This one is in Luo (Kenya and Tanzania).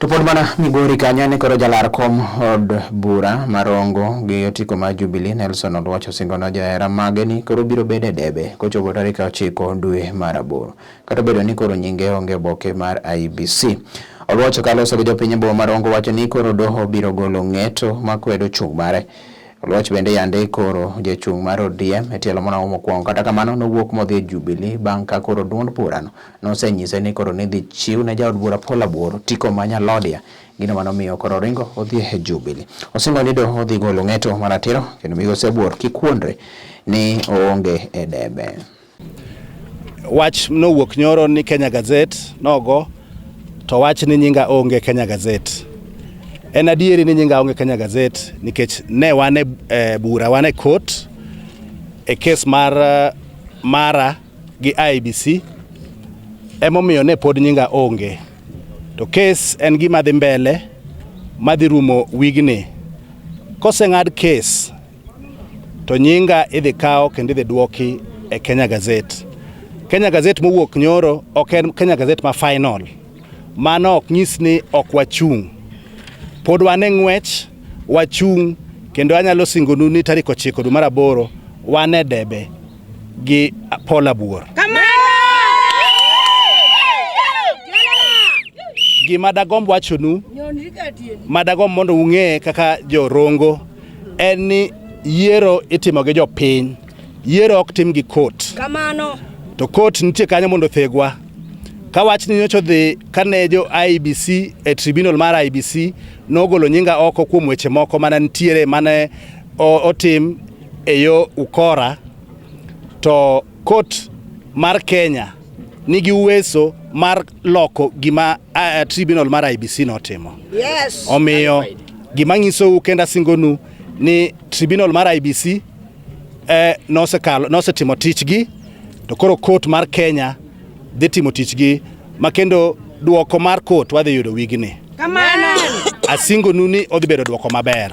To pod mana Migori kanyo ne koro jalar kom od bura mar Rongo gi otiko mar Jubilee Nelson Oluoch osingo ne johera mage ni koro biro bedo e debe kochopo tarik 9 dwe mar 8 kata obedo ni koro nyinge onge oboke mar IEBC. Oluoch kaloso gi jopiny e boma mar Rongo wacho ni koro doho biro golo ng'eto makwedo chung' mare. Oluoch bende yande koro jachung' mar ODM e tielo moro mokwongo kata kamano nowuok modhi e Jubilee bang' ka koro duond burano nosenyise ni koro nidhi chiw ne jaod bura Paul Abuor otiko ma Nyalodia gino manomiyo koro oringo odhi e Jubilee. Osingo ni doho dhi golo ng'eto maratiro kendo migosi Abuor kik wuondre ni oonge e debe. Wach nowuok nyoro ni Kenya Gazette nogo to wach ni nyinga onge Kenya Gazette. En adieri ni nyinga onge Kenya Gazette nikech ne wan e bura, wan e court e kes mar mara gi IEBC emomiyo ne pod nyinga onge. To kes en gima dhi mbele madhi rumo wigni. Koseng'ad kes to nyinga idhi kaw kendo idhi duoki e Kenya Gazette. Kenya Gazette mowuok nyoro ok en Kenya Gazette ma final. Mano ok nyis ni ok wachung'. Pod wan e ng'wech, wachung' kendo anyalo singonu ni tarik 9 dwe mar 8 wan e debe gi Paul Abuor. Gima dagomb wachonu, madagomb mondo ung'e kaka jorongo en ni yiero itimo gi jopiny, yiero ok tim gi court. Kamano. To court nitie kanyo mondo othegwa. Ka wachni nyocha odhi kane jo IEBC e tribunal mar IEBC nogolo nyinga oko kuom weche moko mane nitiere mane otim e yo ukora, to court mar Kenya nigi uweso mar loko gima tribunal mar IEBC notimo. Yes. Omiyo gima nyisou kendo asingonu ni tribunal mar IEBC nosekalo, nosetimo tichgi, to koro court mar Kenya dhi timo tichgi ma kendo duoko mar court wadhi yudo wigni. Kamano. Asingonu ni odhi bedo duoko maber.